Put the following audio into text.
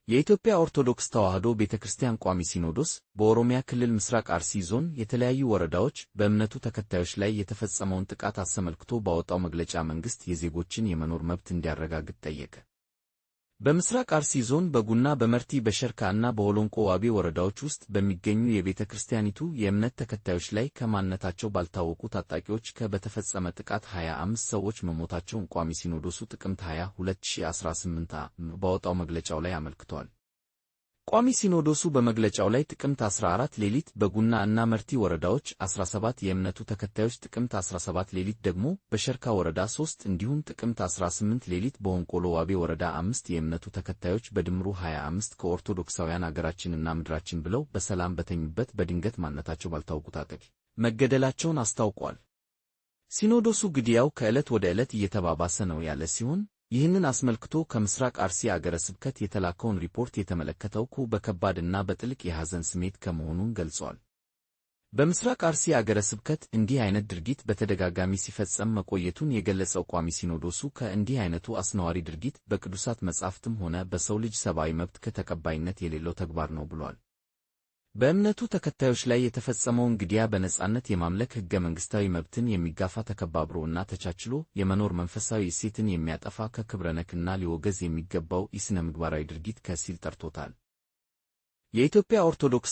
የኢትዮጵያ ኦርቶዶክስ ተዋሕዶ ቤተ ክርስቲያን ቋሚ ሲኖዶስ በኦሮሚያ ክልል ምስራቅ አርሲ ዞን የተለያዩ ወረዳዎች በእምነቱ ተከታዮች ላይ የተፈጸመውን ጥቃት አስመልክቶ ባወጣው መግለጫ መንግሥት የዜጎችን የመኖር መብት እንዲያረጋግጥ ጠየቀ። በምስራቅ አርሲ ዞን በጉና፣ በመርቲ፣ በሸርካ እና በሆሎንቆ ዋቤ ወረዳዎች ውስጥ በሚገኙ የቤተ ክርስቲያኒቱ የእምነት ተከታዮች ላይ ከማንነታቸው ባልታወቁ ታጣቂዎች በተፈጸመ ጥቃት 25 ሰዎች መሞታቸውን ቋሚ ሲኖዶሱ ጥቅምት 20፣ 2018 ዓ.ም ባወጣው መግለጫው ላይ አመልክቷል። ቋሚ ሲኖዶሱ በመግለጫው ላይ ጥቅምት 14 ሌሊት በጉና እና መርቲ ወረዳዎች 17 የእምነቱ ተከታዮች፣ ጥቅምት 17 ሌሊት ደግሞ በሸርካ ወረዳ 3 እንዲሁም ጥቅምት 18 ሌሊት በሆንቆሎ ዋቤ ወረዳ 5 የእምነቱ ተከታዮች በድምሩ 25 ከኦርቶዶክሳውያን አገራችንና ምድራችን ብለው በሰላም በተኙበት በድንገት ማንነታቸው ባልታወቁ ታጣቂ መገደላቸውን አስታውቋል። ሲኖዶሱ ግድያው ከዕለት ወደ ዕለት እየተባባሰ ነው ያለ ሲሆን፣ ይህንን አስመልክቶ ከምስራቅ አርሲ አገረ ስብከት የተላከውን ሪፖርት የተመለከተው በከባድ እና በጥልቅ የሐዘን ስሜት ከመሆኑን ገልጿል። በምስራቅ አርሲ አገረ ስብከት እንዲህ አይነት ድርጊት በተደጋጋሚ ሲፈጸም መቆየቱን የገለጸው ቋሚ ሲኖዶሱ ከእንዲህ አይነቱ አስነዋሪ ድርጊት በቅዱሳት መጻሕፍትም ሆነ በሰው ልጅ ሰብአዊ መብት ከተቀባይነት የሌለው ተግባር ነው ብሏል። በእምነቱ ተከታዮች ላይ የተፈጸመውን ግድያ በነጻነት የማምለክ ሕገ መንግሥታዊ መብትን የሚጋፋ፣ ተከባብሮ እና ተቻችሎ የመኖር መንፈሳዊ እሴትን የሚያጠፋ፣ ከክብረ ነክና ሊወገዝ የሚገባው ኢስነ ምግባራዊ ድርጊት ከሲል ጠርቶታል። የኢትዮጵያ ኦርቶዶክስ